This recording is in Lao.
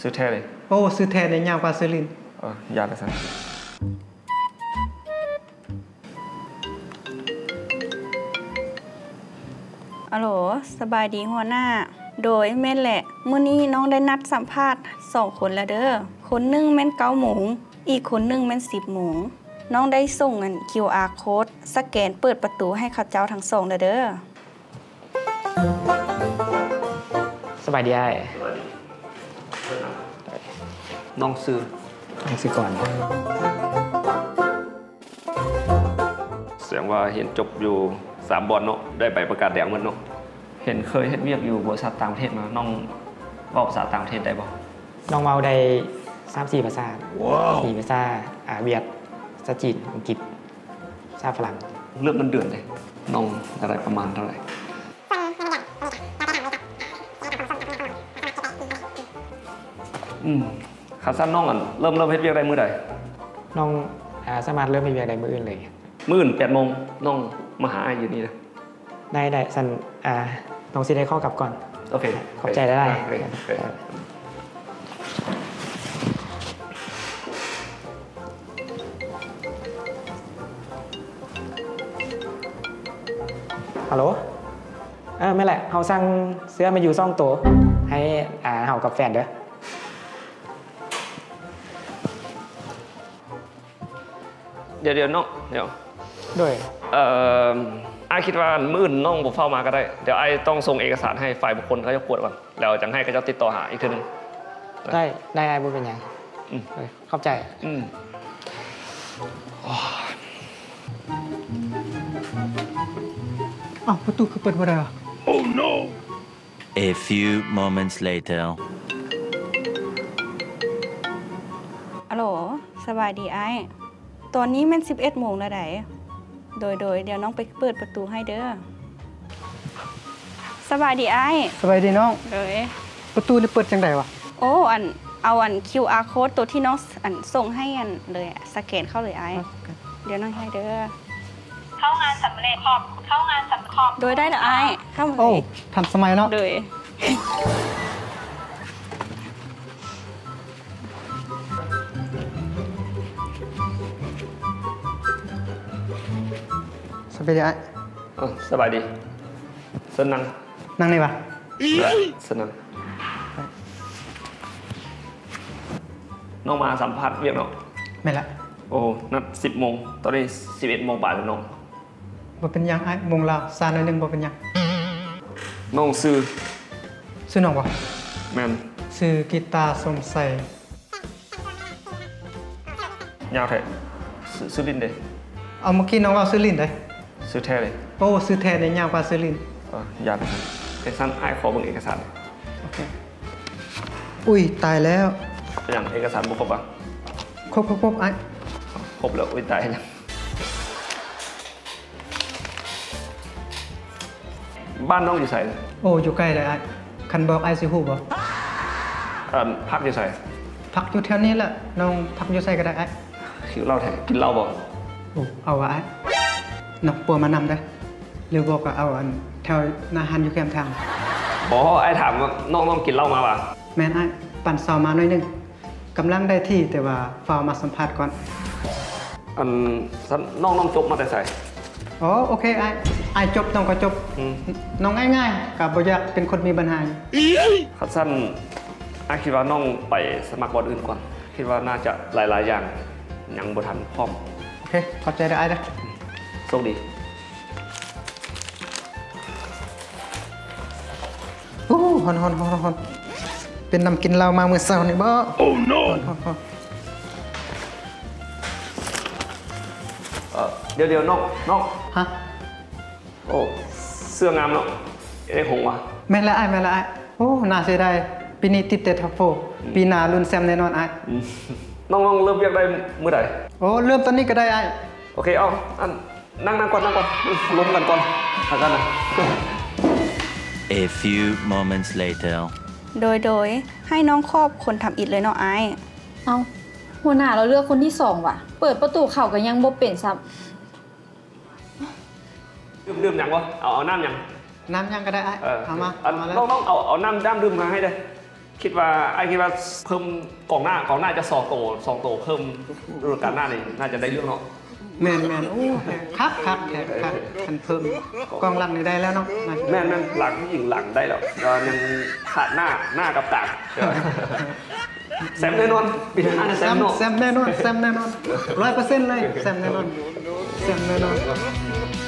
ຊື່ແທ້ເດ? ໂອ້ ຊື່ແທ້ນີ້ຍາວກວ່າຊື່ຫຼິ້ນ. ເອີ ຢ່າລະຊັ້ນ. ອາໂຫຼ ສະບາຍດີຫົວໜ້າ. ໂດຍ ແມ່ນແຫຼະ, ມື້ນີ້ນ້ອງໄດ້ນັດສຳພາດສອງຄົນແລ້ວເດີ. ຄົນໜຶ່ງແມ່ນເກົ້າໂມງ, ອີກຄົນໜຶ່ງແມ່ນສິບໂມງ. ນ້ອງໄດ້ສົ່ງອັນ ຄິວອາ ໂຄດ ສະແກນເປີດປະຕູໃຫ້ເຂົາເຈົ້າທັງສອງແລ້ວເດີ. ສະບາຍດີອ້າຍ. ນ້ອງຊື່? ນ້ອງຊື່ກອນ. ສະແດງວ່າຮຽນຈົບຢູ່ສາມບ່ອນເນາະ, ໄດ້ໃບປະກາດແດງໝົດເນາະ. ເຫັນເຄີຍເຮັດວຽກຢູ່ບໍລິສັດຕ່າງປະເທດມາ, ນ້ອງເວົ້າພາສາຕ່າງປະເທດໄດ້ບໍ່? ນ້ອງເວົ້າໄດ້ສາມສີ່ພາສາ. ສີ່ພາສາ, ອາ, ຫວຽດ, ພາສາຈີນ, ອັງກິດ, ພາສາຝຣັ່ງ. ເລື່ອງເງິນເດືອນເດ? ນ້ອງຈະໄດ້ປະມານເທົ່າໃດ? ອືມ ຄັນຊັ້ນນ້ອງ ອັນ ເລີ່ມ ເລີ່ມເຮັດວຽກໄດ້ມື້ໃດ? ນ້ອງ ອາ ສາມາດເລີ່ມເຮັດວຽກໄດ້ມື້ອື່ນເລີຍ. ມື້ອື່ນແປດໂມງ ນ້ອງມາຫາອ້າຍຢູ່ນີ້ເດີ. ໄດ້ໆ ຊັ້ນ ອາ ນ້ອງຊິໄດ້ຂໍກັບກ່ອນ. ໂອເຄ ຂອບໃຈຫຼາຍໆ. ໂອເຄ ໂອເຄ. ຮັລໂຫຼ. ເອີ ແມ່ນແຫຼະ, ເຮົາສັ່ງເສື້ອແມນຢູສອງໂຕ ໃຫ້ ອາ ເຮົາກັບແຟນເດີ. ດຽວໆ ນ້ອງ ດຽວ. ໂດຍ. ເອີ ອ້າຍຄິດວ່າມື້ອື່ນນ້ອງບໍ່ຟ້າວມາກໍໄດ້. ດຽວອ້າຍຕ້ອງສົ່ງເອກະສານໃຫ້ຝ່າຍບຸກຄົນເຂົາເຈົ້າກວດກ່ອນ, ແລ້ວຈັ່ງໃຫ້ເຂົາເຈົ້າຕິດຕໍ່ຫາອີກເທື່ອໜຶ່ງ. ໄດ້ ໄດ້ ອ້າຍ ບໍ່ເປັນຫຍັງ. ອືມ ເອີ ຂອບໃຈ. ອືມ. ອ້າວ ປະຕູຄືເປີດບໍ່ໄດ້ວະ? Oh no! A few moments later. ອາໂຫຼ ສະບາຍດີອ້າຍ. ຕອນນີ້ແມ່ນສິບເອັດໂມງແລ້ວໃດ໋. ໂດຍໆ ດຽວນ້ອງໄປເປີດປະຕູໃຫ້ເດີ. ສະບາຍດີອ້າຍ. ສະບາຍດີນ້ອງ. ໂດຍ. ປະຕູນີ້ເປີດຈັ່ງໃດວະ? ໂອ້ ອັນ ເອົາອັນ ຄິວອາ ໂຄດ ໂຕທີ່ນ້ອງ ອັນ ສົ່ງໃຫ້ ອັນ ເລີຍ ສະແກນເຂົ້າເລີຍອ້າຍ. ດຽວນ້ອງໃຫ້ເດີ. ເຂົ້າງານສຳເລັດ ຂອບ ເຂົ້າງານສຳເລັດ ຂອບ ໂດຍ ໄດ້ລະອ້າຍ. ເຂົ້າມາເລີຍ. ໂອ້ ທັນສະໄໝເນາະ. ໂດຍ. ສະບາຍດີອ້າຍ. ເອີ ສະບາຍດີ. ເຊີນນັ່ງ. ນັ່ງນີ້ຫວາ? ເຊີນນັ່ງ. ນ້ອງມາສຳພາດວຽກເນາະ? ແມ່ນລະ. ໂອ້ ນັດສິບໂມງ, ຕອນນີ້ສິບເອັດໂມງປາຍແລ້ວນ້ອງ. ບໍ່ເປັນຫຍັງອ້າຍ, ໂມງລາວຊ້າໜ້ອຍໜຶ່ງ ບໍ່ເປັນຫຍັງ. ນ້ອງຊື່? ຊື່ນ້ອງບໍ່? ແມ່ນ. ຊື່ກິດຕາ ສົມໄຊ. ຍາວແທ້. ຊື່ ຊື່ຫຼິ້ນເດ? ເອົາ ເມື່ອກີ້ນ້ອງເວົ້າຊື່ຫຼິ້ນເດ. ຊື່ແທ້ເດ? ໂອ້ ຊື່ແທ້ນີ້ຍາວກວ່າຊື່ຫຼິ້ນ. ເອີ ຢ່າໄປຊັ້ນ. ເປັນຊັ້ນ ອ້າຍຂໍເບິ່ງເອກະສານ. ໂອເຄ. ອຸ້ຍ ຕາຍແລ້ວ. ເປັນຫຍັງ ເອກະສານບໍ່ຄົບຫວາ? ຄົບ ຄົບ ຄົບ ອ້າຍ. ຄົບແລ້ວ. ອຸ້ຍ ຕາຍແລ້ວ. ບ້ານນ້ອງຢູ່ໃສ? ໂອ້ ຢູ່ໃກ້ເລີຍອ້າຍ. ຄັນບອກອ້າຍຊິຮູ້ບໍ່? ອັນ ພັກຢູ່ໃສ? ພັກຢູ່ແຖວນີ້ແຫຼະ. ນ້ອງພັກຢູ່ໃສກໍໄດ້ອ້າຍ. ຫິວເຫຼົ້າແທ້. ກິນເຫຼົ້າບໍ່? ໂອ້ ເອົາຫວາອ້າຍ? ນຳຜົວມານຳເດີ້. ຫຼືບໍ່ກໍເອົາອັນແຖວໜ້າຮ້ານຢູ່ແຄມທາງ. ບໍ່, ອ້າຍຖາມວ່ານ້ອງ ນ້ອງກິນເຫຼົ້າມາຫວາ? ແມ່ນອ້າຍ, ປັນເຊົາມາໜ້ອຍໜຶ່ງ. ກຳລັງໄດ້ທີ່, ແຕ່ວ່າຟ້າວມາສຳພາດກ່ອນ. ອັນ ຊັ້ນ ນ້ອງ ນ້ອງຈົບມາແຕ່ໃສ? ອໍ ໂອເຄອ້າຍ, ອ້າຍຈົບ ນ້ອງກໍຈົບ. ອືມ. ນ້ອງງ່າຍໆ, ກໍບໍ່ຢາກເປັນຄົນມີບັນຫາ. ຄັນຊັ້ນ ອ້າຍຄິດວ່ານ້ອງໄປສະໝັກບ່ອນອື່ນກ່ອນ. ຄິດວ່າໜ້າຈະຫຼາຍໆຢ່າງຍັງບໍ່ທັນພ້ອມ. ໂອເຄ, ຂອບໃຈເດີ້ອ້າຍເດີ້. ໂຊກດີ. ໂອ້ ຮ້ອນໆໆໆ. ເປັນນຳກິນເຫຼົ້າມາມື້ເຊົ້ານີ້ບໍ? Oh no! ຮ້ອນໆໆ. ເອີ ດຽວໆ ນ້ອງ ນ້ອງ. ຮະ? ໂອ້ ເສື້ອງາມເນາະ. ເອກຫົງຫວາ? ແມ່ນແລ້ວອ້າຍ, ແມ່ນແລ້ວອ້າຍ. ໂອ້ ໜ້າເສຍດາຍ, ປີນີ້ຕິດແຕ່ທັອບໂຟ. ອືມ. ປີໜ້າລຸ້ນແຊມແນ່ນອນອ້າຍ. ອືມ. ນ້ອງ ນ້ອງເລີ່ມວຽກໄດ້ມື້ໃດ? ໂອ້ ເລີ່ມຕອນນີ້ກໍໄດ້ອ້າຍ. ໂອເຄ, ເອົາ ອັນ ນັ່ງ ນັ່ງກ່ອນ ນັ່ງກ່ອນ, ລົມກັນກ່ອນ ຫາກັນນະ. ເອ ຟີວ ໂມເມັນສ໌ ເລເຕີ. ໂດຍ ໂດຍ, ໃຫ້ນ້ອງຂອບຄົນທຳອິດເລີຍເນາະອ້າຍ. ເອົ້າ, ຫົວໜ້າລາວເລືອກຄົນທີສອງຫວາ? ເປີດປະຕູເຂົ້າກໍຍັງບໍ່ເປັນຊ້ຳ. ດື່ມ ດື່ມຫຍັງບໍ່? ເອົາ ເອົານ້ຳຫຍັງ? ນ້ຳຫຍັງກໍໄດ້ອ້າຍ. ເອີ ເອົາມາ ເອົາມາເລີຍ. ນ້ອງ ນ້ອງເອົາ ເອົານ້ຳ ນ້ຳດື່ມມາໃຫ້ເດີ້. ຄິດວ່າ ອ້າຍຄິດວ່າເພີ່ມກອງໜ້າ ກອງໜ້າຈະສອງໂຕ ສອງໂຕເພີ່ມ ລະດູການໜ້ານີ້ໜ້າຈະໄດ້ເລື່ອງເນາະ. ແມ່ນໆ ໂອ້ ຄັກໆ ຄັກ ຄັນເພີ່ມກອງຫຼັງນີ້ໄດ້ແລ້ວເນາະ. ແມ່ນໆ ຫຼັງ ຍິງຫຼັງໄດ້ແລ້ວ ແຕ່ວ່າຍັງຂາດໜ້າ ໜ້າກັບກາງ ແຊມແນ່ນອນ ປີໜ້າແຊມເນາະ. ແຊມແນ່ນອນ ແຊມແນ່ນອນ ຮ້ອຍເປີເຊັນເລີຍ ແຊມແນ່ນອນ ແຊມແນ່ນອນ.